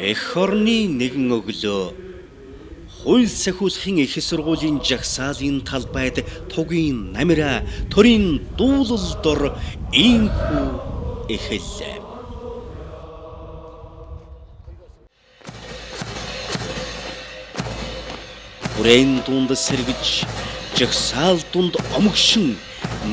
Эх орны нэгэн өглөө хууль сахиулахын их сургуулийн жагсаалын талбайд тугийн намираа төрийн дуулал дор ийхүү эхэллээ. Хүрээн дунд сэргэж жагсаал дунд омгшин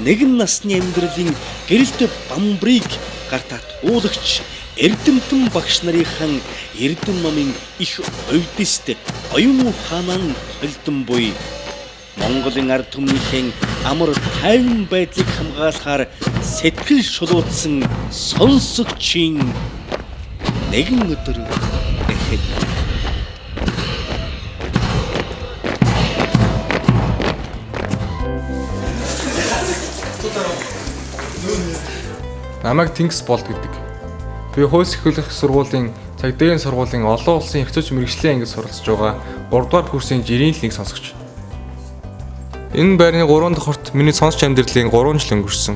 нэгэн насны амьдралын гэрэлт бамбрыг гартаа туулагч эрдэмтэн багш нарынхан эрдэм номын их увдист оюун ухаанан холдон буй Монголын ард түмнийхэн амар тайван байдлыг хамгаалахаар сэтгэл шулуутсан сонсогчийн нэгэн өдөр эхэллээ. Намайг Тэнгис Болд гэдэг. Би хууль сахиулах сургуулийн цагдаагийн сургуулийн олон улсын эрх зүйч мэргэжлийн ангид суралцж байгаа 3 дугаар курсын жирийн л нэг сонсогч. Энэ байрны 3 дахь хорт миний сонсч амьдралын 3 жил өнгөрсөн.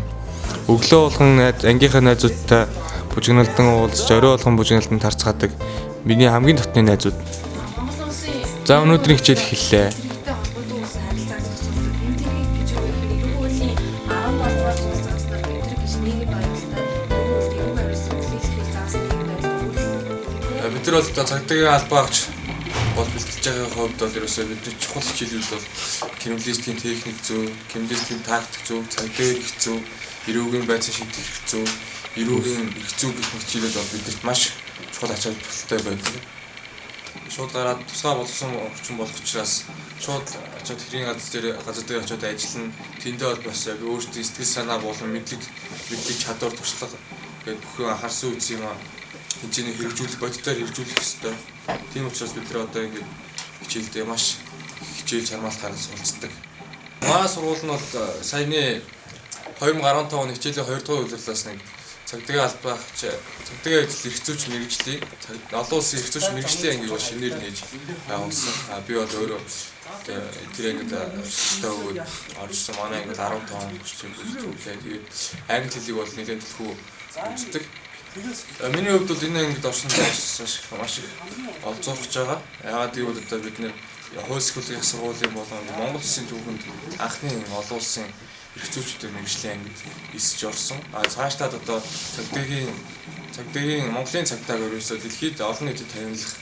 Өглөө болгон найз ангийнхаа найзуудтай бужигналдан уулзч, орой болгон бужигналдан тарцгаадаг миний хамгийн дотны найзууд. За өнөөдрийн хичээл эхэллээ. Бид нар бол цагдаагийн албаагч бол бэлтгэлж байгаа хувьд бол ерөөсөө бидний чухал хичээлүүд бол криминалистикийн техник зүй, криминалистикийн тактик зүй, цагдаа эрх зүй, эрүүгийн байцаа шийдэх эрх зүй, эрүүгийн эрх зүй гэх мэт хичээлүүд бол бидэрт маш чухал ач холбогдолтой байдаг. Шууд гараад тусгай болсон орчин болох учраас шууд очиод хэргийн газар дээр очиод ажиллана. Тэндээ бол бас яг өөрсдийн сэтгэл санаа болон мэдлэг чадвар туршлага гэдэг бүх юм анхаарсан үс юм хэмжээний хэрэгжүүлэх, бодитоор хэрэгжүүлэх ёстой. Тийм учраас бид нар одоо ингээд хичээлдээ маш хичээл чармаалтаар суралцдаг. Манай сургууль нь бол саяны 2015 оны хичээлийн 2 дугаар улирлаас нэг цагдаагийн албаагч, цагдаагийн ажил эрх зүйч мэргэжлийн, олон улсын эрх зүйч мэргэжлийн ангийг бол шинээр нээж байгуулсан. Би бол өөрөө тэр ангид шилжилтээ өгөөд оржсэн. Манай анги бол 15 хүчтэй бүлээ. Тэгээд англи хэлийг бол нэлээд төлхөө үздэг. Миний хувьд бол энэ ангид орсон маш их олзуурч байгаа. Яагаад гэвэл одоо бид нэр хууль сахиулгын сургуулийн болон Монгол улсын түүхэнд анхны олон улсын эрх зүйчдийн мэргэжлийн ангид эсэж орсон. А цааштаад одоо цагдаагийн Монголын цагдааг ерөөсөө дэлхийд олон нийтэд танилцах,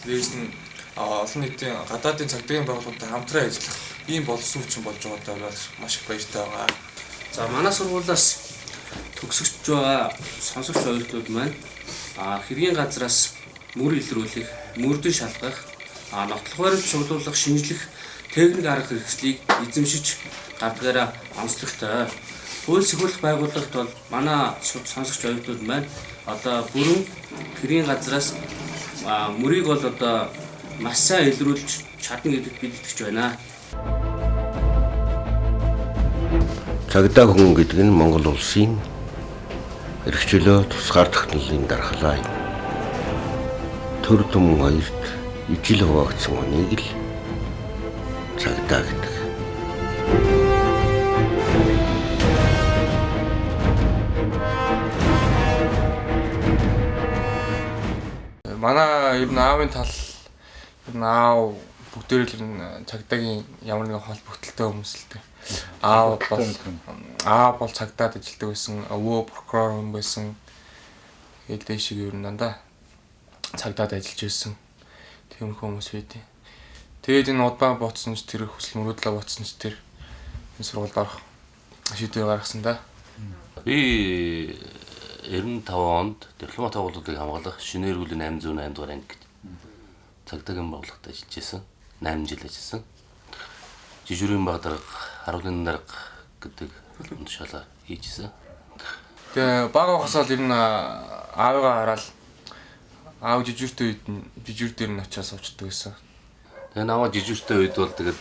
дээрээс нь олон нийтийн гадаадын цагдаагийн байгууллагуудтай хамтран ажиллах ийм боловсон хүчин болж байгаатай бол маш их баяртай байгаа. За манай сургуулиас төгсөж байгаа сонсогч оюутнууд маань хэргийн газраас мөр илрүүлэх, мөрдөн шалгах, нотлох баримт цуглуулах, шинжлэх техник арга хэрэгслийг эзэмшиж гардгаараа онцлогтой. Хууль сахиулах байгууллагт бол манай сонсогч оюутнууд маань одоо бүрэн хэргийн газраас мөрийг бол одоо маш сайн илрүүлж чадна гэдэгт бид итгэж байна. Цагдаа хүн гэдэг нь Монгол улсын эрх чөлөө тусгаар тогтнолын дархлаа юм. Төр түмэн хоёрт ижил хуваагдсан хүнийг л цагдаа гэдэг. Манай ер нь аавын тал ер нь аав бүгдээрээ л ер нь цагдаагийн ямар нэгэн холбогдлолтой хүмүүс л дээ. Аав бол цагдаад ажилладаг байсан, өвөө прокурор хүн байсан. Тэгээд дээшиг ер нь дандаа цагдаад ажиллаж байсан. Тиймэрхүү хүмүүс байдیں۔ Тэгээд энэ удаа ботсон ч тэр хүсэл мөрөөдлөө ботсон ч тэр энэ сургуульд орох шийдвэр гаргасан да. Би 95 онд дипломат байгууллагыг хамгаалах шинэ эргүүлийн 808 дугаар ангид цагдаагийн байгууллагад ажиллаж байсан. 8 жил ажилласан. Жижүүрийн баг дарга, харуулын дарга гэдэг тушаалаар хийжсэн. Тэгээ бага байхасаа л ер нь аавыгаа хараад аав жижүүртэй үед нь жижүүр дээр нь очиад суучдаг байсан. Тэгээ намаа жижүүртэй үед бол тэгээд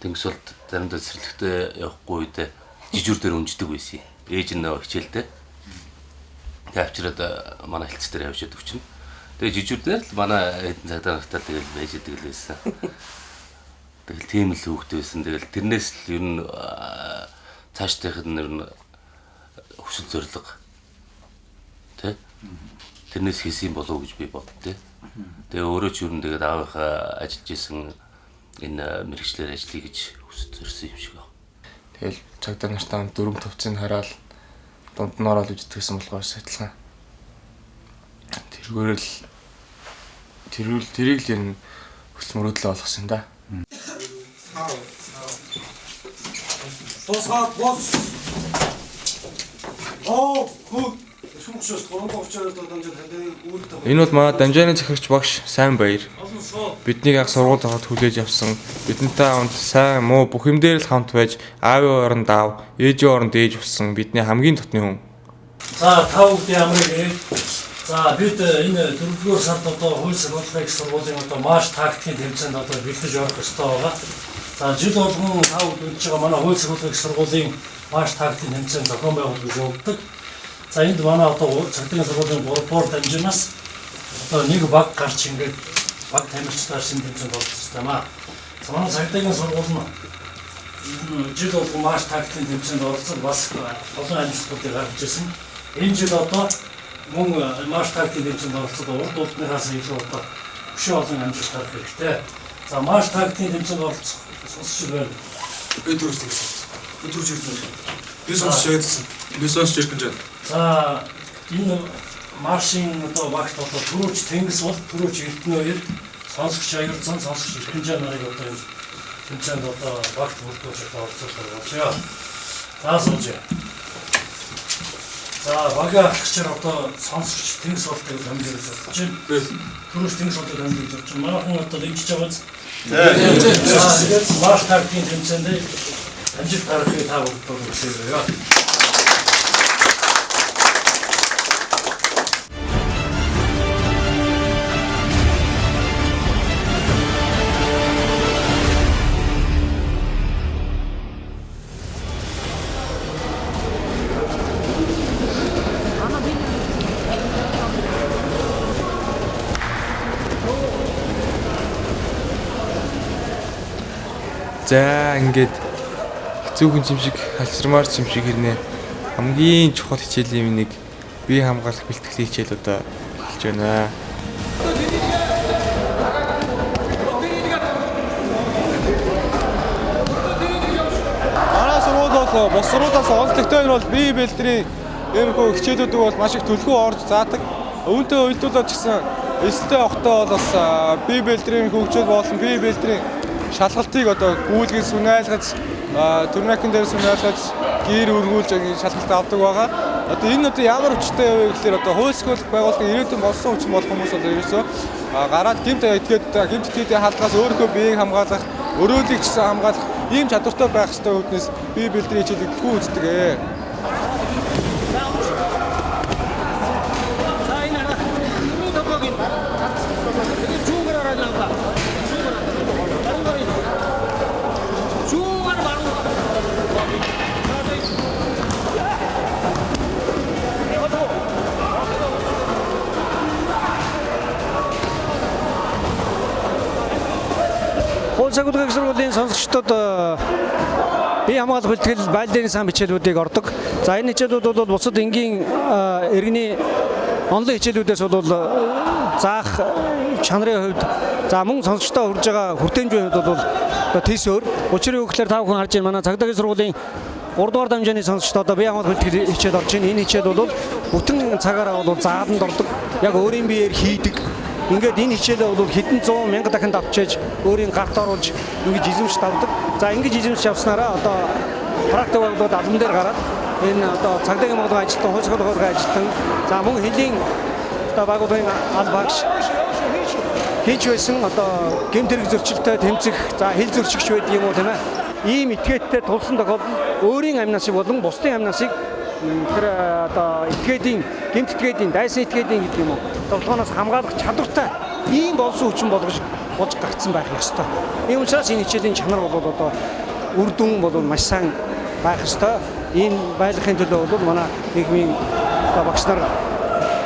Тэнгис болд заримдаа цэцэрлэгтээ явахгүй үедээ жижүүр дээр өмждөг байсан. Ээж нь нөгөө хичээлдээ. Тэгээ авчираад манай хэлц дээр явж идэг чинь. Тэгээ жижүүр дээр л манай хэдэн цагдаа нартай л тэгэл байж идэг л байсан. Тэгэл тийм л хүүхэд байсан. Тэгэл тэрнээс л ер нь цаашдынх нь ер нь хүсэл зорилго тэ. Тэрнээс хийсэн болов уу гэж би боддээ. Тэгээ өөрөө ч юу нэг тэгээд аавынхаа ажиллаж исэн энэ мэргэжлээр ажиллая гэж хүсэж зорьсон юм шиг байна. Тэгэл цагдаа нартай хамт дөрөв төвцийг хараад дунд нь ороод үжигдсэн болохоор адилхан. Тэргээр л тэрүүл тэрийг л ер нь хүсэл мөрөөдлөө болгосон да. Тусгаад бос. Оо хөө. Энэ бол манай дамжааны захирагч багш Сайн Баяр. Биднийг анх сургуульд ороход хүлээж авсан. Бидэнтэй хамт сайн муу бүх юм дээр л хамт байж аавын оронд аав, ээжийн оронд ээж болсон бидний хамгийн дотны хүн. За та бүхний амрыг. За бид энэ 4-р сард одоо хууль сургуулийн их сургуулийн одоо марш тактикийн тэмцээнд одоо бэлдэж орох ёстой байгаа. За жил болгон та бүхэн мэдж байгаа манай хууль сургуулийн их сургуулийн марш тактикийн тэмцээн зохион байгуулалт явуулдаг. За энд манай одоо цагдаагийн сургуулийн 3 дугаар дамжинаас одоо нэг баг гарч ингээд баг тамирчдаар шинэ тэмцээнд оролцсон юм аа. За манай цагдаагийн сургууль нь жил болгон марш тактикийн тэмцээнд оролцсон бас олон амжилтуудыг гаргаж ирсэн. Энэ жил одоо мөн марш тактикийн тэмцээнд оролцоод урд урдныхаас илүү одоо өшөө олон амжилт гаргах хэрэгтэй. За марш тактикийн тэмцээнд оролцох сонсч байна. Би түрүүс тэгсэн. Би түрүүс ирсэн. Би сонсч ярьсан. Би сонсч ирсэн жаа. За энэ маршийн одоо багт одоо түрүүч Тэнгис бол түрүүч Эрдэнэ хоёр сонсогч Аюулзан, сонсогч Эрхэнжаа нарыг одоо энэ тэмцээнд одоо багт бүрдүүлж одоо оролцуулах болжээ. За сууж. За багийн ахлагчаар одоо сонсогч Тэнгис болтыг дамжуулж болж байна. Түрүүч Тэнгис болтыг дамжуулж болж байна. Манайхан одоо дэмжиж байгаа биз? За тэгээд марш тактикийн тэмцээнд амжилт гаргахыг та бүгд хүсье. За ингээд хэцүүхэн юм шиг халчирмаар юм шиг хэрнээ хамгийн чухал хичээлийн нэг бие хамгаалах бэлтгэлийн хичээл одоо эхэлж байна. Манай сургууль бол бус сургуулиас онцлогтой нь бол бие бэлтрийн иймэрхүү хичээлүүдийг бол маш их төлхөө орж заадаг. Үүнтэй уялдуулаад ч гэсэн эсэлтэй явахдаа бол бас бие бэлтрийн хөгжил болон бие бэлтрийн шалгалтыг одоо гүйлгэн сүнайлгаж, турникэн дээр сүнайлгаж, гэр өргүүлж шалгалт авдаг байгаа. Одоо энэ одоо ямар хүчтэй вэ гэхээр одоо хууль сахиулах байгууллагын ирээдүйн болсон хүчин болох хүмүүс бол ерөөсөө гараад гэмт этгээд гэмт этгээдийн халдлагаас өөрийнхөө биеийг хамгаалах, өрөөлийг ч гэсэн хамгаалах ийм чадвартай байх ёстой үүднээс бие бэлтрийн хичээлийг дэлгүү үздэг. Хууль сахиулах их сургуулийн сонсогчдод бие хамгаалах бэлтгэл байлдааны сан хичээлүүдийг ордог. За энэ хичээлүүд бол бусад энгийн иргэний онлайн хичээлүүдээс бол заах чанарын хувьд за мөн сонсогчдод хүрж байгаа хүртээмжийн хувьд бол одоо тис өөр. Учир юу гэхээр та бүхэн харж байна манай цагдаагийн сургуулийн 3 дугаар дамжааны сонсогчдод одоо бие хамгаалах бэлтгэл хичээл орж байна. Энэ хичээл бол бүтэн цагаараа бол зааланд ордог. Яг өөрийн биеэр хийдэг. Ингээд энэ хичээлээ бол хэдэн зуун мянга дахин давчээж өөрийн гарт оруулж ингэж эзэмш давдаг. За ингэж эзэмш авснараа одоо практик байгууллагууд албан дээр гараад энэ одоо цагдаагийн байгууллагын ажилтан, хууль сахиулах ажилтан, за мөн хөлийн одоо байгууллагын аль багш хийж байсан одоо гэмт хэрэг зөрчилтэй тэмцэх, за хил зөрчигч байдаг юм уу тийм ээ. Ийм этгээдтэй тулсан тохиолдолд өөрийн амнасыг болон бусдын амнасыг тэр одоо этгээдийн гэмт этгээдийн дайсан этгээдийн гэдэг юм уу тоглооноос хамгаалах чадвартай ийм болсон хүчин болгож болж гарцсан байх ёстой. Ийм учраас энэ хичээлийн чанар бол одоо үр дүн бол маш сайн байх ёстой. Энэ байлгахын төлөө бол манай нийгмийн одоо багш нар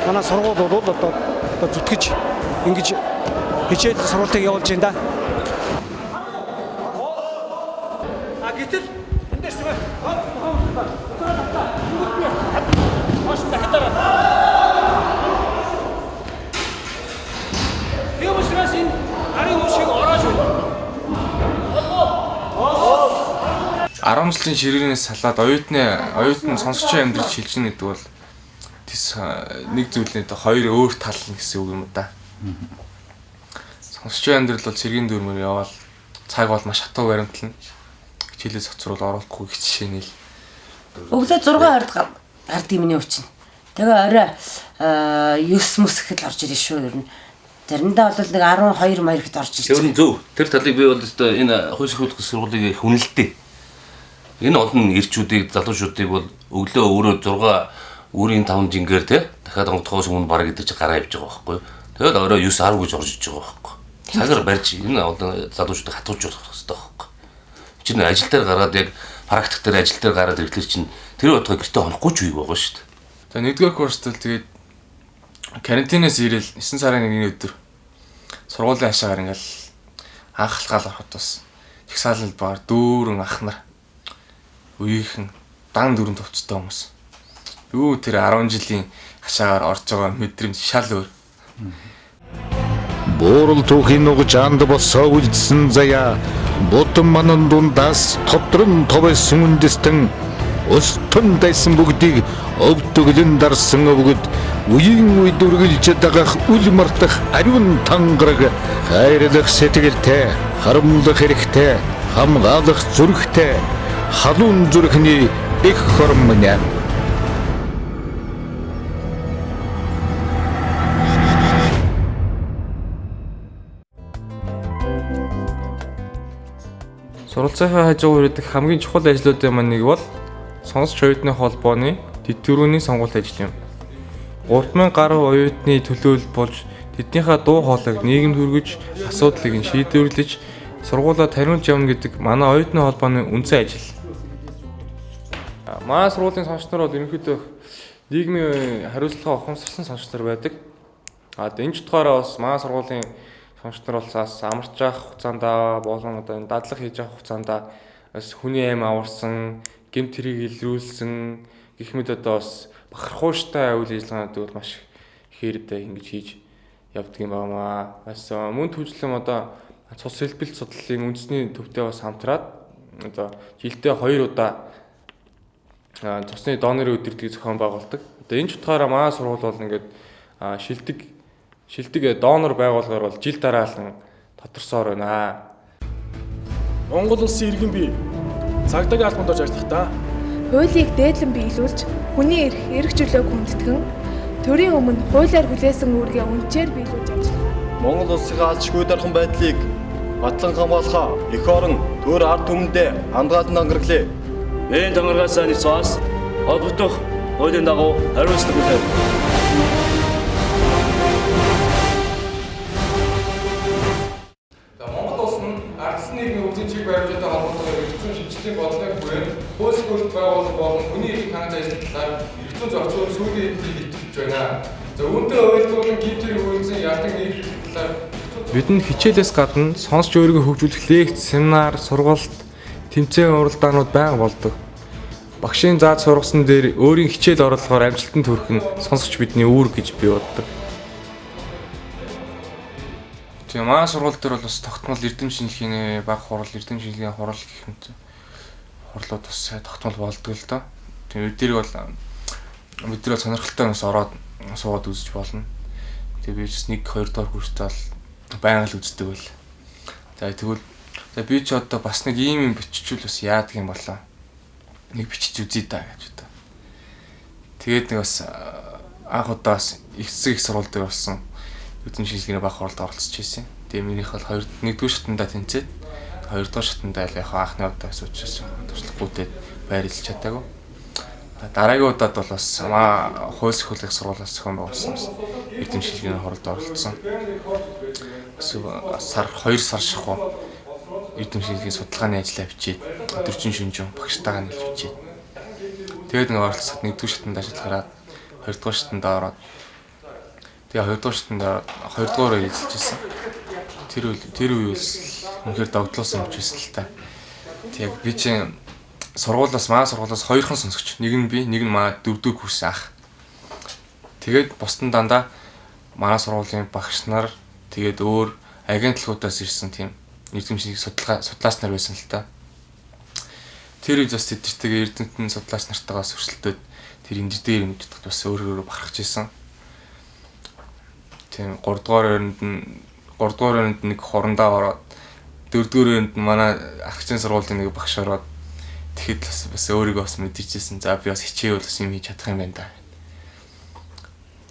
манай сургууль бол одоо зүтгэж ингэж хичээл сургалтыг явуулж байна да. А гэтэл эндээс тийм ээ. Хоош дахиад дараа. Урамжлалын ширээнээс салаад оюутан сонсогчийн амьдрал шилжинэ гэдэг бол тэс нэг зүйлний хоёр өөр тал нь гэсэн үг юм да. Сонсогчийн амьдрал бол цэргийн дүрмээр яваал цаг бол маш хатуу баримтлана. Хичээлээ цоцруул оруулахгүй гэж жишээ нь л. Өглөө 6:20 гардаг миний хүчин. Тэгээ орой 9 мөс гэхэд л орж ирнэ шүү ер нь. Заримдаа бол нэг 12 маяр гэхэд орж ирж. Тэр нь зөв. Тэр талыг би бол өстой энэ хууль сахиулах сургуулийг хүнэлтээ. Энэ олон ирчүүдийг залуучуудыг бол өглөө өөрөө 6 үүрийн 5 жингээр те дахиад онгодохоос өмнө бараг идэж гараа явж байгаа байхгүй юу. Тэгэл орой 9 10 гэж орж иж байгаа байхгүй. Цагаар барьж энэ олон залуучуудыг хатуужуулах хэрэгтэй байхгүй. Чинь ажил дээр гараад яг практик дээр ажил дээр гараад ирэхлээр чинь тэр утгаа гэртээ хонохгүй ч үе байгаа шүү дээ. За нэгдүгээр курст л тэгээд карантинаас ирээл 9 сарын 1-ний өдөр сургуулийн хашаагаар ингээл анх алхаал ороход бас жагсааланд баар дүүрэн ах нар үеийнхэн дан дүүрэн товцтой хүмүүс. Юу тэр 10 жилийн хашаагаар орж байгаа мэдрэмж шал өөр. Буурал түүхийн нугаж анд босоо үлдсэн заяа будам манан дундаас тодрон товсон үндэстэн өстөн дайсан бүгдийг өвдөглөн дарсан өвгөд үеийн үед үргэлж дагах үл мартах ариун тангараг хайрлах сэтгэлтэй, харамлах хэрэгтэй, хамгаалах зүрхтэй, халуун зүрхний эх хорон минь. Суралцахын хажуугаар ирдэг хамгийн чухал ажлуудын маань нэг бол сонсогч оюутны холбооны тэтгэврүүний сонгууль ажил юм. 3000 гаруй оюутны төлөөлөл болж тэднийхээ дуу хоолойг нийгэмд хүргэж, асуудлыг нь шийдвэрлэж, сургуулаа тариулж явна гэдэг манай оюутны холбооны үндсэн ажил. Манай сургуулийн сонсогч нар бол ерөнхийдөө нийгмийн хариуцлага ухамсарсан сонсогч нар байдаг. А энэ ч утгаараа бас манай сургуулийн сонсогч нар бол бас амарч явах хугацаанд болон одоо энэ дадлага хийж явах хугацаанд бас хүний аим аварсан, гэмт хэрийг илрүүлсэн гэх мэт одоо бас бахархууштай үйл ажиллагаануудыг бол маш ихээр ингэж хийж явдаг юм байна. Бас мөн төвчлэн одоо цус хэлбэлт судлалын үндэсний төвтэй бас хамтраад одоо жилдээ 2 удаа цусны донорын өдөртгийг зохион байгуулдаг. Одоо энэ ч утгаараа манай сургууль бол ингээд шилдэг донор байгууллагаар бол жил дараалан тодорсоор байна. Монгол улсын иргэн бий цагдаагийн албанд орж ажиллахдаа хуулийг дээдлэн биелүүлж хүний эрх, эрх чөлөөг хүндэтгэн төрийн өмнө хуулиар хүлээсэн үүргээ үнэхээр биелүүлж ажиллах. Монгол улсын алчгүй дархан байдлыг батлан хамгаалахаа эх орон төр ард түмэндээ хамгаалан ангараглаа. Энэ тангарагаас нийцээс холбогдох хуулийн дагуу хариуцлага хүлээв. За Монгол улс нь ардсан нийгмийн өвлийн чиг баримжаатай холбоотойгоор эргэцэн шинжлэлийн бодлогын хүрээнд хууль сахиулт байгууллага болон хүний эрхийг хангаж ажиллах талаар эргэцэн зохицуулах сүүлийн хэдийг итгэж байна. За үүнтэй уялдуулан гэмт хэрэг үйлдсэн ялдаг нийгмийн талаар бидэнд хичээлээс гадна сонсч өөрийгөө хөгжүүлэх лекц, семинар, сургалт, тэмцээн уралдаанууд байнга болдог. Багшийн зааж сургасан дээр өөрийн хичээл оруулахаар амжилтанд хүрэх нь сонсогч бидний үүрэг гэж би боддог. Тийм манай сургууль дээр бол бас тогтмол эрдэм шинжилгээний баг хурал, эрдэм шинжилгээний хурал гэх мэт хурлууд бас тогтмол болдог л доо. Тийм өдөрийг бол бид нар сонирхолтой бас ороод суугаад үзэж болно. Тэгээ би ч 1 2 дугаар курстаа л байнга л үздэг байл. За тэгвэл за би ч одоо бас нэг ийм юм биччихвэл бас яадаг юм болоо. Нэг бичиж үзье та гэж одоо. Тэгээд нэг бас анх удаа бас их зэг их сургууль дээр болсон эрдэм шинжилгээний баг хуралд оролцож байсан. Тэгээ минийх бол 1-р шатандаа тэнцээд 2-р шатандаа л яг анхны удаа суучихсан. Туршлагагүйтэй байрлаж чадаагүй. Дараагийн удаад бол бас хууль сахиулах сургуулиас зохион байгуулсан бас эрдэм шинжилгээний хуралд оролцсон. Бас сар 2 сар шахуу эрдэм шинжилгээний судалгааны ажлаа бичээд өдөржин шөнөжин багштайгаа нийлж бичээд тэгээд нэг оролцоход 1-р шатанд ажиллахаараа 2-р шатандаа ороод тэгээ 2-р шатандаа 2-р эзэлж ирсэн. Тэр үе бас үнэхээр догдлуулсан юм ч байсан л та. Тэг би чинь сургуулиас манай сургуулиас хоёрхан сонсогч. Нэг нь би, нэг нь манай 4-р курс ах. Тэгээд бусдын дандаа манай сургуулийн багш нар тэгээд өөр агентлагуудаас ирсэн тийм эрдэм шинжилгээ судлаач нар байсан л та. Тэр үед бас тэдэртэйгээ эрдэмтэн судлаач нартайгаас өрсөлдөөд тэр энэ дээр мэдж чадахад бас өөр өөр бахархаж исэн. Тийм 3 дугаар өрөнд нь 3 дугаар өрөнд нэг хорондоо ороод 4 дугаар өрөнд нь манай архичийн сургуулийн нэг багш ороод тэгэхэд бас өөрийгөө бас мэдэрчээсэн. За би бас хичээвэл бас юм хийж чадах юм байна да.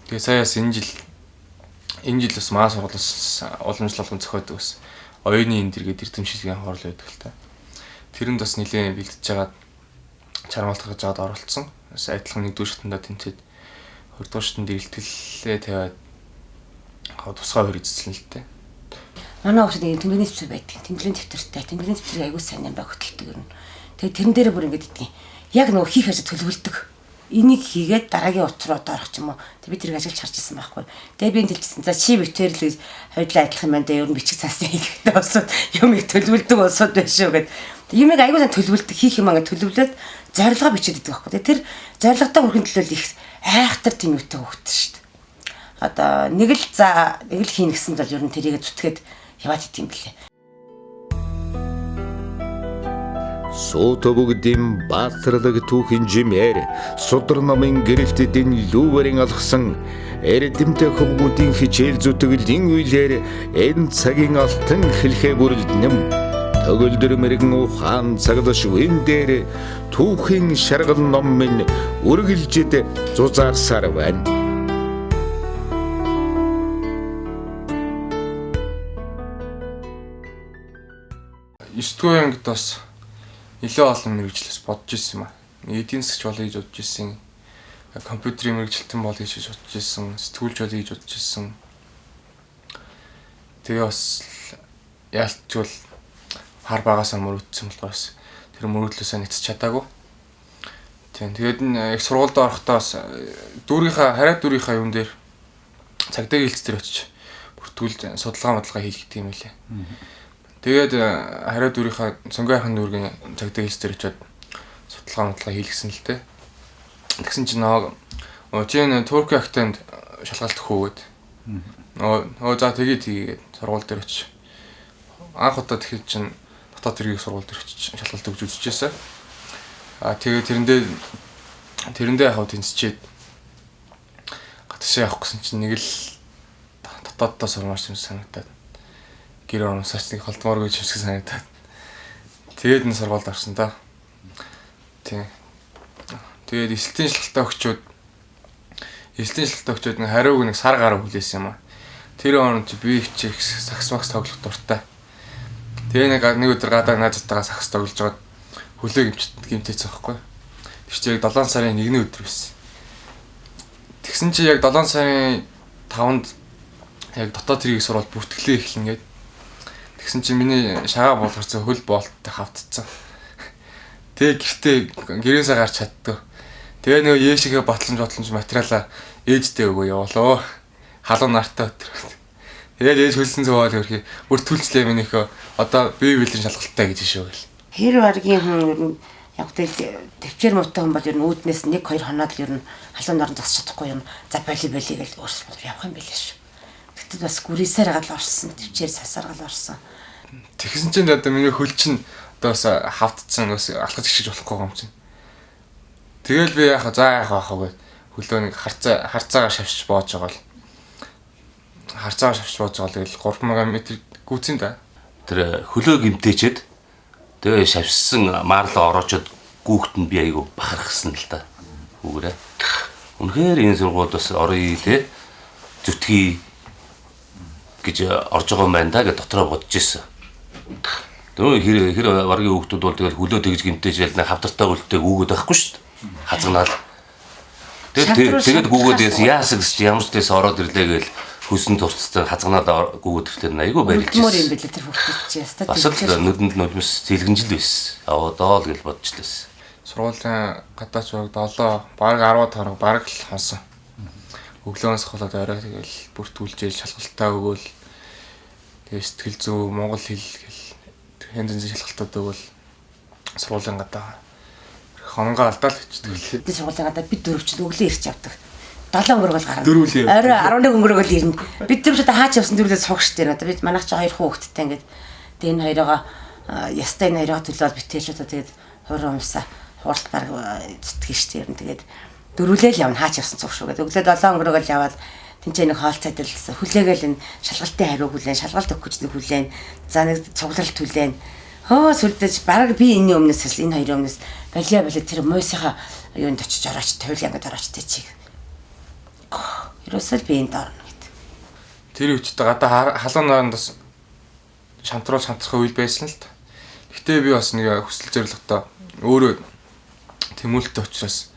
Тэгээ сая бас энэ жил бас манай сургуулиас уламжлал болгон зохиодог бас оюуны энэ дэргээд эрдэм шилжлийн хорл байдаг л та. Тэрэнд бас нэлээд бэлдэж жагаад чармаалтгаж жагаад оролцсон. Бас адилхан 1-р шатандаа тэнцээд 2-р шатанд илтгэлээ тавиад тусгай хөр эзэлсэн л дээ. Манай хүүхэд нэг тэмдэглэлийн дэвтэр байдаг. Тэмдэглэлийн дэвтэртэй. Тэмдэглэлийн дэвтрийг аягүй сайн юм ба хөтэлдэг юм. Тэгээд тэрэн дээрээ бүр ингэж идэх. Яг нөгөө хийх ажил төлөвлөдөг. Энийг хийгээд дараагийн утас руу одоо орох ч юм уу. Тэг би тэрийг ажиллаж харж ирсэн байхгүй. Тэгээ би энд хэлчихсэн. За чи битэр л хоёулаа адилхан юм байна да. Ер нь бичих цаасан хийхдээ улсууд юм их төлөвлөдөг улсууд байна шүү гэд. Юмыг аягүй сайн төлөвлөдөг. Хийх юм ингээ төлөвлөөд зорилгоо бичээд идэх байхгүй. Тэр зорилготой хүрэхин төлөө их айхтар тийм юутай хөвгт шүү дээ. Одоо нэг л за нэг л хийнэ гэсэн бол ер нь тэрийгэ зүтгээд яваад идэм билээ. Суута бүгдийн баатарлаг түүхэн жимээр судар номын гэрэлтдийн лүүвэрийн алгасан эрдэмтэн хөвгүүдийн хичээл зүтгэлийн үеэр энэ цагийн алтан хэлхээ бүрэлдэнэм. Төгөлдөр мэрэгэн ухаан цаглаш үн дээр түүхийн шаргал ном минь үргэлжид зузаарсаар байна. Есдүгээр ангид бас нэлээд олон мэргэжлээс бодож ирсэн юм аа. Эдийн засгч болъё гэж бодож ирсэн. Компьютерийн мэргэжилтэн болъё гэж бодож ирсэн. Сэтгүүлч болъё гэж бодож ирсэн. Тэгээ бас яалтчвал хар багасаа мөрөөдсөн болохоор бас тэр мөрөөдлөөсөө нэгтж чадаагүй. Тийм тэгээд их сургуульд орохдоо бас дүүрийнхаа хараа дүүрийнхаа юм дээр цагдаагийн хэлц дээр очиж бүртгүүлж судалгаа модлогоо хийлгдэг юм лээ. Тэгээд хараа дүүрийнхаа Цонгийн дүүргийн цагдаагийн хэлц дээр очиод судалгаа модлогоо хийлгсэн л дээ. Тэгсэн чинь нөгөө чи энэ Туркийн академид шалгалт өгөх үү гэд. Нөгөө за тэгээ тэгээд сургууль дээр очиж анх удаа тэгэхэд чинь дотоод хэргийн сургууль дээр очиж шалгалт өгч үзчихсэн. А тэгээ тэрэндээ яг тэнцчихэд гадагшаа явах гэсэн чинь нэг л дотооддоо сурмаар юм санагдаад гэр орносооч нэг холдмооргүй юм шиг санагдаад тэгээд энэ сургуульд орсон да. Тийм. Тэгээд эсэлтийн шалгалтаа өгчөөд нэг хариуг нэг сар гаруй хүлээсэн юм аа. Тэр он чи би хичээх сакс макс тоглох дуртай. Тэгээ нэг өдөр гадаа наазтайгаа сакс тоглож байгаад хөлөө гимтээсэн байхгүй. Тэр чи яг 7 сарын 1-ний өдөр байсан. Тэгсэн чи яг 7 сарын 5-нд яг дотоод хэргийг сурвал бүртгэлээ эхлэнэ гээд. Тэгсэн чи миний шагаа буулгарсан хөл боолттой хавтцсан. Тэгээ гэртээ гэрээсээ гарч чаддгүй. Тэгээ нөгөө ээшигээ батламж материалаа ээжтэй өгөө явуулаа. Халуун нартай өдөр. Тэгээд ээж хөлсөн цуваад хөрхий. Бүр түлцлээ минийхөө. Одоо бие биеийн шалгалттай гэж шүү гэл. Хэр баргийн хүн ер нь яг тэгэл төвчээр муутай хүн бол ер нь үүднээс 1 2 хоноод л ер нь халуун наран зогсож чадахгүй юм. За боли гэж өөрсдөө явах юм билээ шүү. Тэгтэл бас гүрийсээр гал орсон, төвчээр сасаар гал орсон. Тэгсэн чинь одоо миний хөл чинь одоо бас хавтцсан бас алхаж гიშгэж болохгүй юм чинь. Тэгэл би яах за яах вэ гэд хөлөө нэг харцаагаар шавьж боож байгаа л. Харцаагаар шавьж боож байгаа л тэгэл 3000 м гүцэн да. Тэр хөлөө гимтээчээд тэгээ шавьсан маарлаа ороочод гүүхт нь би айгүй бахархсан л та. Хүүгээрээ. Үнэхээр энэ сургуульд бас оръё те зүтгэе гэж орж байгаа юм байна да гэж дотроо бодож ирсэн. Тэр хэр варгийн хүүхдүүд бол тэгэл хөлөө тэгж гимтээж ялна хавтартай хөлтэй гүүгээд байхгүй шүү дээ. Хазганаал. Тэгээд гүүгээд яасан гэж ямар ч дэс ороод ирлээ гээл хүсэн турцтай хазганаал гүүгээд ирлээ айгүй баярлж байсан. Мөр юм билээ тэр хүүхдүүд чи яста. Бас л нүдэнд нулимс зэлгэнжил байсан. Аваад л гэж бодож лээсэн. Сургуулийн гадаач баг 7 бараг 10 тоног бараг л хонсон. Өглөөнөөс холоод орой тэгэл бүртгүүлжээл шалгалтаа өгөөл тэгээ сэтгэл зүй монгол хэл гэл янз янзын шалгалтууд өгөөл сургуулийн гадаа хоногоо алдаал бичдэг лээ. Би сургуулийн гадаа бид дөрөв чинь өглөө ирч явдаг. 7 өнгөрөөл гарна. Орой 11 өнгөрөөл ирнэ. Бид дөрөв чинь хаач явсан дөрвөлээ суух штэ. Одоо бид манайх чи хоёр хүүхэдтэй ингээд тэгээ энэ хоёроо ястай энэ хоёроо төлөөл битээ шүү. Тэгээд Хуран умсаа хуралт баг зүтгэн шүү дээ. Ер нь тэгээд дөрвөлээл явна хаач явсан цуг шүү гэдэг. Өглөө 7 өнгөрөөгөл яваад тэнцээ нэг хоол цайдал хүлээгээл энэ шалгалтын хариу хүлээн, шалгалт өгөх гэж нэг хүлээн. За нэг цугларалт хүлээн. Хөө сүлдэж бараг би энэний өмнөөс энэ хоёрын өмнөөс болиа болиа тэр муйсынхаа юунд очиж орооч туйл ангид орооч тэ чиг. Ерөөсөө л би энд орно гэд. Тэр үед гадаа халуун наранд бас шантруул шантрах үйл байсан л та. Гэтэ би бас нэг хүсэл зорилготой өөрөө тэмүүлэлтэй учраас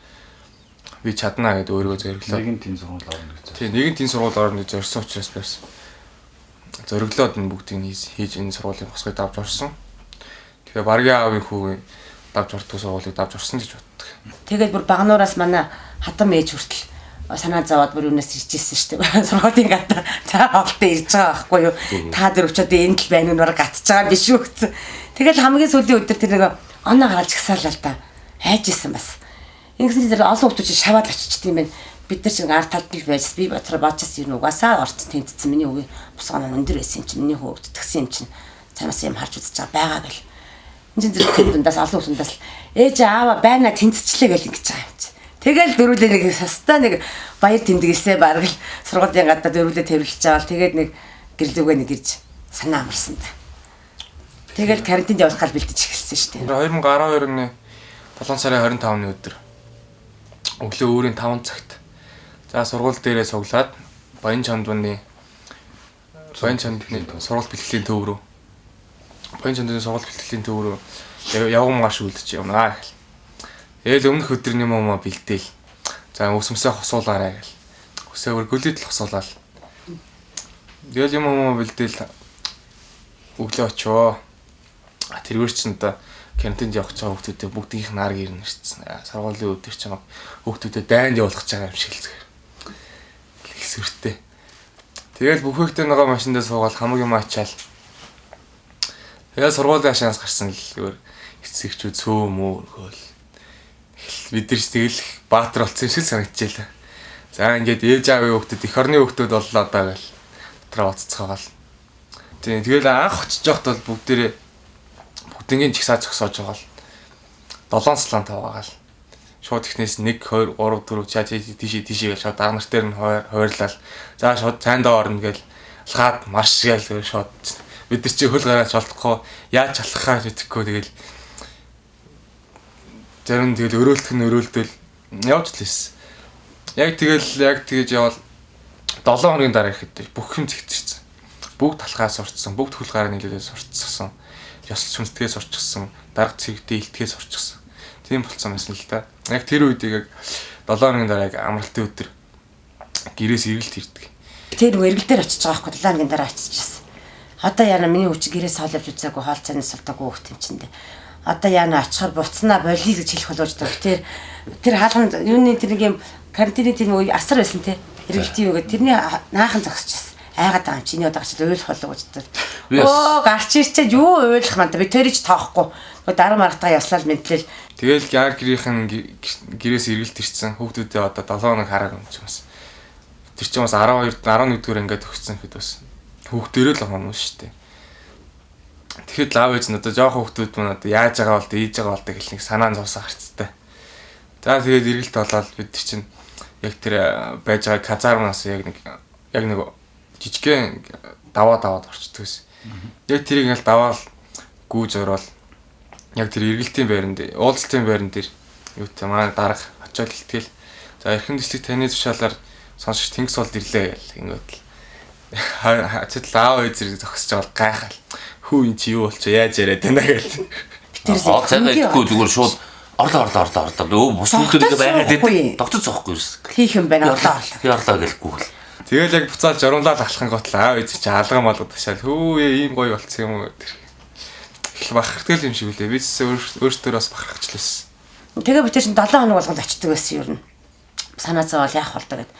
би чаднаа гэдээ өөрийгөө зориглоо. Нэгэн тийм сургууль орно гэж. Тийм, нэгэн тийм сургууль орно гэж зорьсон учраас бас зориглоод энэ бүгдийг хийж энэ сургуулийн босгыг давж орсон. Тэгэхээр баргийн аавын хүүгийн давж ордгоо сургуулийг давж орсон гэж боддог. Тэгээд бүр багнуураас манай хатам ээж хүртэл санаа зовоод бүр юунаас ирж ирсэн шүү дээ. Сургуулийн гадаа цаа хоолтой ирж байгаа байхгүй юу? Та дөрөв ч одоо энд л байна уу бараг гатж байгаа биш үү гэсэн. Тэгэл хамгийн сүүлийн өдөр тэр нэг оноо гаргалж гисаалаа л та. Хайж исэн бас. Ингэсэн чинь олон хүмүүс чинь шаваад очичт юм байна. Бид нар чинь ард талд нь байж би ботроо бодчихсон юм угаасаа орц тэнцсэн миний үгүй босгоо өндөр байсан юм чинь миний хүү өвдөгсөн юм чинь цаанаас юм харж үзэж байгаа гэл. Энд чинь зэрэг тэр дундаас олон хүмүүс дундаас ээж аава байна тэнцчлээ гэл ингэж байгаа юм чинь. Тэгэл дөрүлээ нэг састаа нэг баяр тэмдэглэсээ бараг л сургуулийн гадаа дөрүлээ тэрвэрлэж аваад тэгээд нэг гэрлүүгээ нэг ирж санаа амарсан та. Тэгэл карантинд явах гал бэлдэж эхэлсэн шүү дээ. 2012 оны 7 сарын 25-ны өдөр өглөө өөрийн 5 цагт за сургууль дээрээ суглаад Баян чандваны сургууль бэлтгэлийн төв рүү Баян чандваны сургууль бэлтгэлийн төв рүү явган марш үлдэж явнаа гэл. Тэгэл өмнөх өдөр юм уу бэлдээл. За өсөмсөө хосуулаарай гэл. Өсөөр гөлөд л хосуулаад. Тэгэл юм уу бэлдээл өглөө очив. Тэргээр чинь одоо карантинд явах гэж байгаа хүүхдүүдээ бүгдийнх нар гэрнэ ирсэн. Сургуулийн өдөр чинь хүүхдүүдэд дайнд явуулах гэж байгаа юм шиг л зүгээр. Их сүртэй. Тэгэл бүх хүүхдээ нөгөө машиндаа суугаад хамаг юм ачаал. Тэгэл сургуулийн хашаанаас гарсан л зүгээр эцэгчүүд цөө мөө хөөл. Бид нар ч тэгэл баатар болсон юм шиг санагдчихлаа. За ингээд ээж аавын хүүхдүүд эх орны хүүхдүүд боллоо даа гэл дотроо оццоогоол. Тийм тэгэл анх очиж явахд бол бүгдээрээ бүгднгийн жигсаа зогсоож байгаа л 7 слан таваагаал. Шууд ихнээс 1 2 3 4 чаа тийшээ тийшээ гэж шууд даг нар дээр нь хойрлал. За шууд цайндаа орно гэл алхаад марш гээл шууд бид нар чи хөл гараад шолтохгүй яаж алхахаа мэдэхгүй тэгэл зарим тэгэл өрөөлтөх нь өрөөлтөл явж л ирсэн. Яг тэгэл яг тэгэж явал 7 хоногийн дараа ихэд бүх юм зэгтэрсэн. Бүгд талхаа сурцсан, бүгд хөл гараа нийлүүлээ сурцсан. Ёсол хүнсдгээ сурчсан, дарга цэгдээ илтгээ сурчсан. Тийм болцсон байсан л да. Яг тэр үед яг 7 хоногийн дараа яг амралтын өдөр гэрээс эргэлт ирдэг. Тэр нөгөө эргэл дээр очиж байгаа байхгүй 7 хоногийн дараа очижсэн. Одоо яана миний хүч гэрээс хоол явж үзээгүй, хоол цанаас султаагүй хүүхд юм чинь дээ. Одоо яана очихоор буцнаа болиё гэж хэлэх болов уу. Тэр хаалганд юуны тэр нэг юм карантины тэр нөгөө асар байсан те. Эргэлтийн юу гэдэг тэрний наахан зогсчихсон. Айгаад байгаа юм чи энэ удаа гарч уйлах болов гэж бодсон. Өө гарч ирчээд юу уйлах манд би тэрэж тоохгүй. Нөгөө дараа маргатаа яслал мэдлэл. Тэгэл гар гэрийнхэн гэрээс эргэлт ирсэн. Хүүхдүүдээ одоо 7 хоног хараагүй юм чи бас. Тэр чинь бас 12 11 дугаар ингээд төгссөн гэхэд бас хүүхдэрээ л байгаа юм шүү дээ. Тэгэхэд лав ээж нь одоо жоохон хүүхдүүд мань одоо яаж байгаа бол ийж байгаа бол гэл нэг санаа зовсоо гарцтай. За тэгээд эргэлт болоод бид чинь яг тэр байж байгаа казармаас яг нэг жижигхэн даваад орчдөг гэсэн. Яг тэрийг ингээл даваал гүүж ороод яг тэр эргэлтийн байран дээр, уулзалтын байран дээр юутай манай дарга очиод илтгэл. За эрхэм дэслэг таны тушаалаар сонсогч Тэнгис болд ирлээ гэл ингээд л ачаал аав ээж зэрэг зогсож байгаа гайхал. Хүү эн чи юу болчих яаж яриад байна гэл. Хоол цайгаа идэхгүй зүгээр шууд орлоо. Өө бус хүмүүсээ байгаад байдаг. Тогтож зоохгүй ерөөс. Хийх юм байна орлоо. Би орлоо гэлгүй л. Тэгэл яг буцаал журамлал алхах гот л аав ээж чи алган малгад ташаал. Хүү ийм гоё болцсон юм уу тэр. Их бахархдаг юм шиг үлээ. Би ч өөртөө бас бахархчихлаа. Тэгээ бид чинь 7 хоног болгонд очдөг байсан юм. Санаа зовоол яах бол та гэд.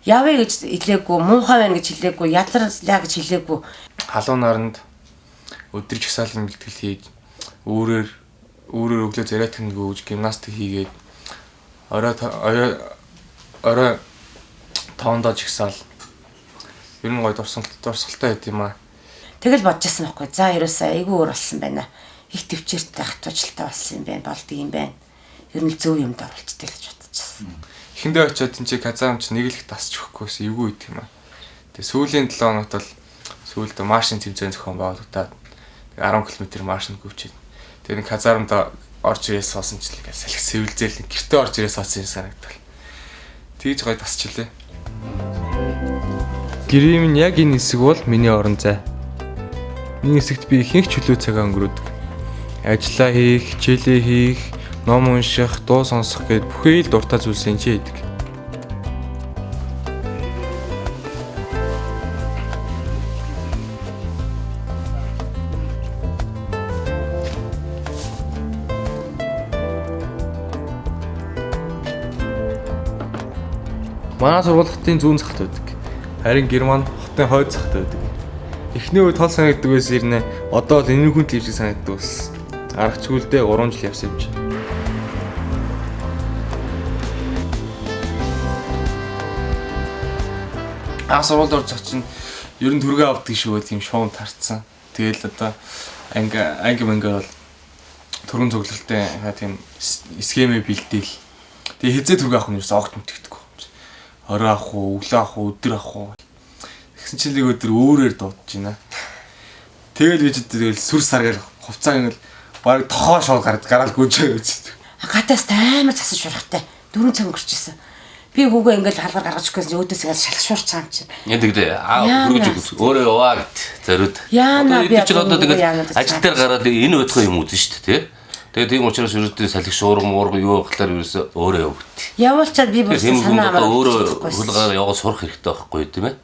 Явъя гэж хэлээгүй, муухай байна гэж хэлээгүй, ядарлаа гэж хэлээгүй. Халуун наранд өдөр жагсаалын бэлтгэл хийж өөрөөр өглөө зарайтхан гүйж гимнастик хийгээд орой тоондоо жагсаал ер нь гоё дурсгалтай байд юм аа. Тэгэл бодож ирсэн байхгүй. За ерөөсөө айгүй өөр болсон байна. их төвчээртэй хатуучлалтай болсон юм байна, болдго юм байна. Ер нь зөв юмд оруулцдаг гэж бодчихсон. Эхэндээ очиод энэ чи казарм чи нэг л их тасч өгөхгүйсэн эвгүй идэх юм аа. Тэгээ сүүлийн 7 хоногт бол сүүлд маршин тэмцээн зохион байгуулагдаад 10 км маршин гүйчээд тэгээ нэг казармд орж ирээ суусан ч л салхи сэвэлзээл гэртээ орж ирээ суусан юм санагдал. Тэгж гой тасчлээ. Гэрийн минь яг энэ хэсэг бол миний орон зай. Энэ хэсэгт би ихэнх чөлөө цагаа өнгөрөөдөг. Ажлаа хийх, хичээлээ хийх, ном унших, дуу сонсох гээд бүхий л дуртай зүйлс энэ ч хийдэг. Манай сургууль хотын зүүн цагт байдаг. Харин Герман хотын хойд цагт байдаг. Эхний үед тол санагддаг байсан ирнэ. Одоо бол энэрхүүн тийм шиг санагддаг болсон. Аргачгүйлдээ 3 жил явсан юм чи. Анх сургуульд орж байгаа чинь ер нь түргээ авдаг шүү тийм шуум тарцсан. Тэгэл одоо анги мангаар бол түргэн цуглалтай тийм схемээ бэлдээл. Тэгээ хизээ түргээ авах нь ерөөсөө огт мэддэхгүй. Орой авах уу, өглөө авах уу, өдөр авах уу. Тэгсэн чинь нэг өдөр өөрөөр дуудаж байна. Тэгэл би ч тэгэл сүр саргаал хувцаа ингээл бараг тохоо шууд гараад гүйж байгаа гэж. Гадаас амар цасан шуурхтай 4 цаг өнгөрчихсэн. Би хүүгээ ингээл халгаар гаргаж өгөх гэсэн өөдөөс ингээл шалах шуурч байгаа юм чинь. Яа тэгдэ аа хөргөж өгөх. Өөрөө яваа гэт зориуд. Яана би одоо тэгэл ажил дээр гараад энэ удаа юм үзэн шүү дээ, тэ. Тэгээ тийм учраас ерөөдөө салхи шуурга муурга юу гэхлээр ерөөсөө өөрөө явагд. Явуулчаад би бүр санаа амаар өөрөө хулгайгаа яваа сурах хэрэгтэй байхгүй тийм ээ.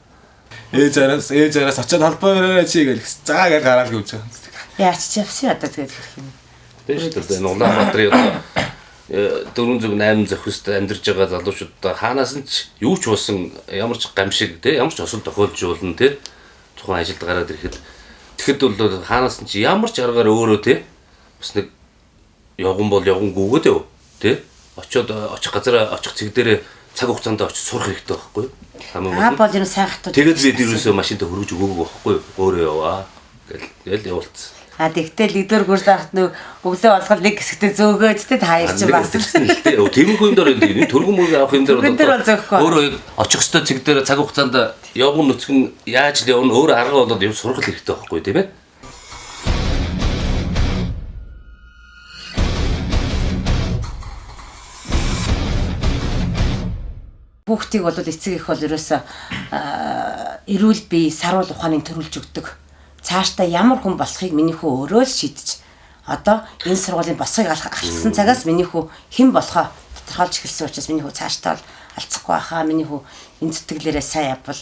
Ээж араас очиод холбоо өрөөрэй чи гээл. За гээл гараал гүйж байгаа. Яач чи явсан одоо тэгээд хэрэг юм. Тийм шүү дээ. Улаанбаатарын одоо 408 зохист амьдарч байгаа залуучуудаа хаанаас нь ч юу ч болсон ямар ч гамшиг тий ямар ч осол тохиолж болно тий тухайн ажилд гараад ирэхэд тэгэхэд бол хаанаас нь ч ямар ч аргаар өөрөө тий бас нэг явган бол явган гүгээд яв тий очиод очих газараа очих цэг дээр цаг хугацаанд очиж сурах хэрэгтэй байхгүй юу? Аа бол энэ сайн хатуу. Тэгээд бид ерөөсөө машинтай хөргөж өгөөгүй байхгүй юу? Өөрөө яваа гэл явуулсан. А тэгтэл нэгдүгээр курс авахт нөө өглөө болгол нэг хэсэгтээ зөөгөөд тэ та хоёр чинь бас тиймэрхүү юм дээр энэ төргөн мөргөн авах юм дээр бол өөрөө очих ёстой цэг дээр цаг хугацаанд явган нүцгэн яаж л явна өөр арга болоод юм сурах хэрэгтэй байхгүй тийм ээ. Хүүхдийг бол эцэг их бол ерөөсөө эрүүл бие, саруул ухааныг төрүүлж өгдөг. Цаашдаа ямар хүн болохыг миний хүү өөрөө л шийдэж. Одоо энэ сургуулийн босхийг алхсан цагаас миний хүү хэн болохоо тодорхойлж эхэлсэн учраас миний хүү цаашдаа бол алцахгүй байхаа. Миний хүү энэ зүтгэлээрээ сайн явбал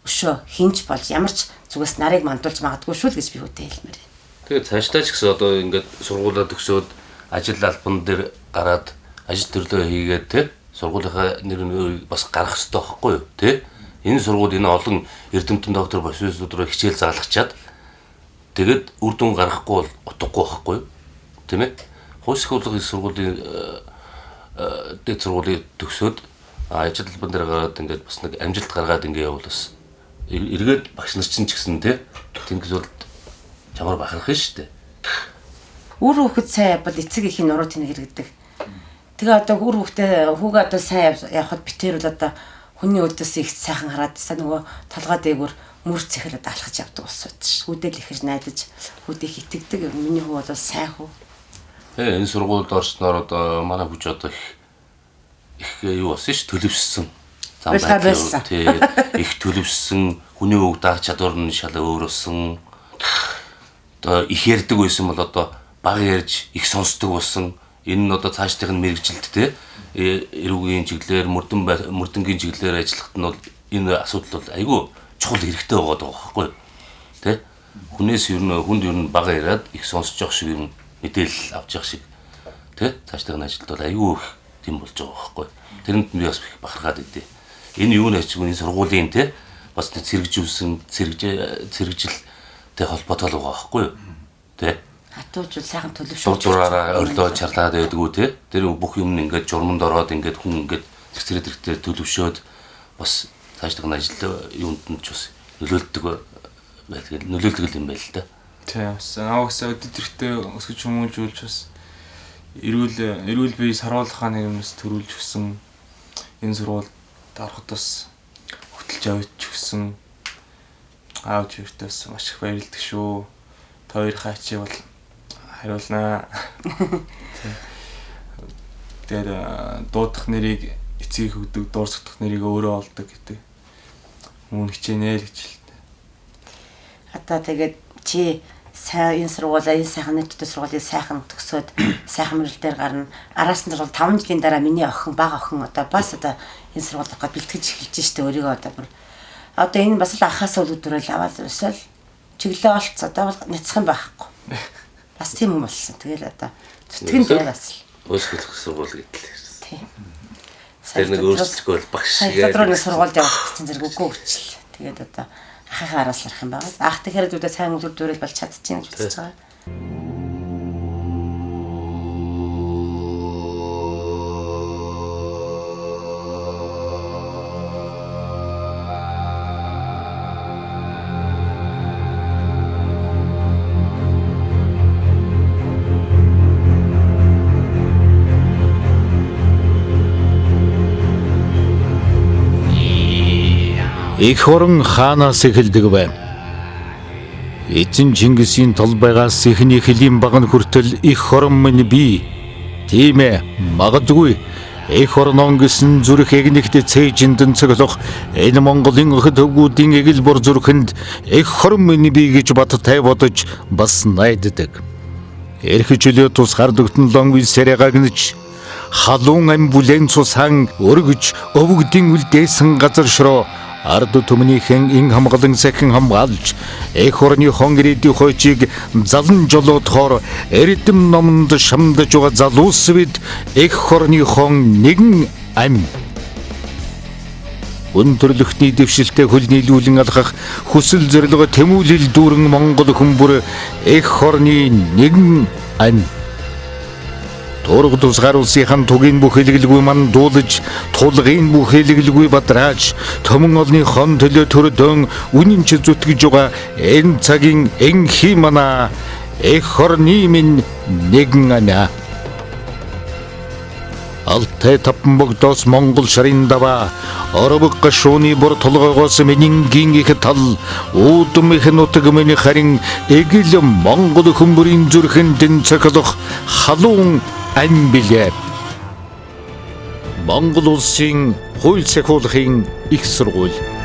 өшөө хинч болж ямар ч зүгээс нарыг мандуулж магадгүй шүү л гэж би хүүтэй хэлмээр байна. Тэгээд цаашдаа ч гэсэн одоо ингээд сургуулаа төгсөөд ажил албан дээр гараад ажил төрлөө хийгээд те сургуулийнхаа нэр нь бас гарах хэрэгтэй байхгүй юу те? Энэ сургууль энэ олон эрдэмтэн доктор профессорууд руу хичээл заалгачаад тэгээд үр дүн гаргахгүй бол утгагүй байхгүй юу тийм ээ? Хууль сахиулгын сургуулийн дээд сургуулийг төгсөөд ажил албан дээр гараад ингээд бас нэг амжилт гаргаад ингээд явбал бас эргээд багш нар чинь ч гэсэн те тэнгис бол чамаар бахарх нь шүү дээ. Үр хүүхэд сайн явбал эцэг эхийн нуруу тэнэг хэрэгдэг. Тэгээ одоо үр хүүхдээ хүүгээ одоо сайн явхад битэр бол одоо хүний өдөөс их сайхан хараад нөгөө толгой дээгүүр мөр цэхэл одоо алхаж явдаг улсууд ш. Хүүдэл ихэж найдаж хүүдээ хитэгдэг. Миний хүү бол сайн хүү. Тэгээ энэ сургуульд орсноор одоо манай хүч одоо их юу болсон ш төлөвшсөн. Зам байсан. Тий их төлөвшсөн. Хүний үг даах чадвар нь шал өөр болсон. Одоо их ярьдаг байсан бол одоо бага ярьж их сонсдог болсон. Энэ нь одоо цаашдынх нь мэрэгжилт те эрүүгийн чиглэлээр мөрдөнгийн чиглэлээр ажиллахад нь бол энэ асуудал бол айгүй чухал хэрэгтэй байгаа даа байхгүй юу те хүнээс ер нь хүнд ер нь бага яриад их сонсож явах шиг юм мэдээлэл авч явах шиг те цаашдынх нь ажилд бол айгүй их тийм болж байгаа байхгүй тэрэнд нь би бас их бахархаад идэв. Энэ юу нэ чиг энэ сургуулийн те бас цэрэгжүүлсэн цэрэгжилтэй холбоотой л байгаа байхгүй юу те. Хатуучул сайхан төлөвшүүлж дураараа орлоо чарлаад байдгүй те. Тэр бүх юм ингээд журманд ороод ингээд хүн ингээд зэрэг зэрэгтэй төлөвшөөд бас цаашдах нь ажил юунд нь ч бас нөлөөлдөг байдаг нөлөөлдөг юм байл л да. Тийм бас ааваас өдөр тэртээ өсгөж хүмүүжүүлж бас эрүүл бие саруулах хааны юмс төрүүлж өгсөн. Энэ сургуульд ороход бас хөтөлж авч өгсөн. Аав чивэртээ бас маш их баярлдаг шүү. Та хоёр хаачи бол хариулнаа. Тэгээд дуудах нэрийг эцгийг өгдөг, дуурсгах нэрийг өөрөө олдог гэдэг. Мөн хичээнэ л гэж л. Одоо тэгээд чи сайн энэ сургуулаа энэ сайхан нийтдээ сургуулийн сайхан төгсөөд сайхан мөрөл дээр гарна. Араас нь бол 5 жилийн дараа миний охин бага охин одоо бас одоо энэ сургуульд ороход бэлтгэж эхэлж штэ өөрийгөө одоо бүр одоо энэ бас л ахаас үл өдрөөл аваад өсөөл чиглэлээ олц одоо бол няцах юм байхгүй. Бас тийм юм болсон. Тэгэл одоо зүтгэн дээр бас л өөрчлөх сургууль гэдэл. Тийм. Тэр нэг өөрчлөхгүй бол багш шиг. Сая нэг сургуульд явах чинь зэрэг үгүй өгчл. Тэгээд одоо ахыхаа араас л арах юм байна. Ах тэгэхээр зүудээ сайн үлгэр дуурайл болж чадчихээн гэж бодож байгаа. Их орон хаанаас эхэлдэг вэ? Эзэн Чингисийн толбайгаас эхний хөлийн багна хүртэл их орон минь бий. Тийм магадгүй их орнон гэсэн зүрх эгнэгт цээжиндэн цоглох энэ Монголын охид хөвгүүдийн эгэл бор зүрхэнд их орон минь бий гэж баттай бодож бас найддаг. Эрх чөлөө тусгаар дүгтэн лон висэрэ гагнаж халуун ам бүлэн цусхан өргөж өвгдийн үлдээсэн газар шороо ард түмнийхэн ин хамгаалан сайхан хамгаалж эх орны хон ирээдүйн хойчийг залан жолоодохоор эрдэм номонд шамдаж байгаа залуус бид эх орны хон нэгэн ам өндөрлөхний дэвшилтэд хөл нийлүүлэн алхах хүсэл зорилго тэмүүлэл дүүрэн Монгол хүмүүр эх орны нэгэн ам Тург тусгаар улсынхан тугийн бүх хэлгэлгүй ман дуулаж, тулгын бүх хэлгэлгүй бадрааж, төмөн олны хон төлөө төрдөн үнэн ч зүтгэж байгаа энэ цагийн энхи мана эх орны минь нэгэн амиа. Алтай таван богдоос Монгол шарын даваа, орвог гашууны бор толгоогоос минингийн их тал, уудам их нутаг минь харин эгэл Монгол хүмүүрийн зүрхэнд цохилох халуун ам билээ. Монгол улсын хууль сахиулахын их сургууль.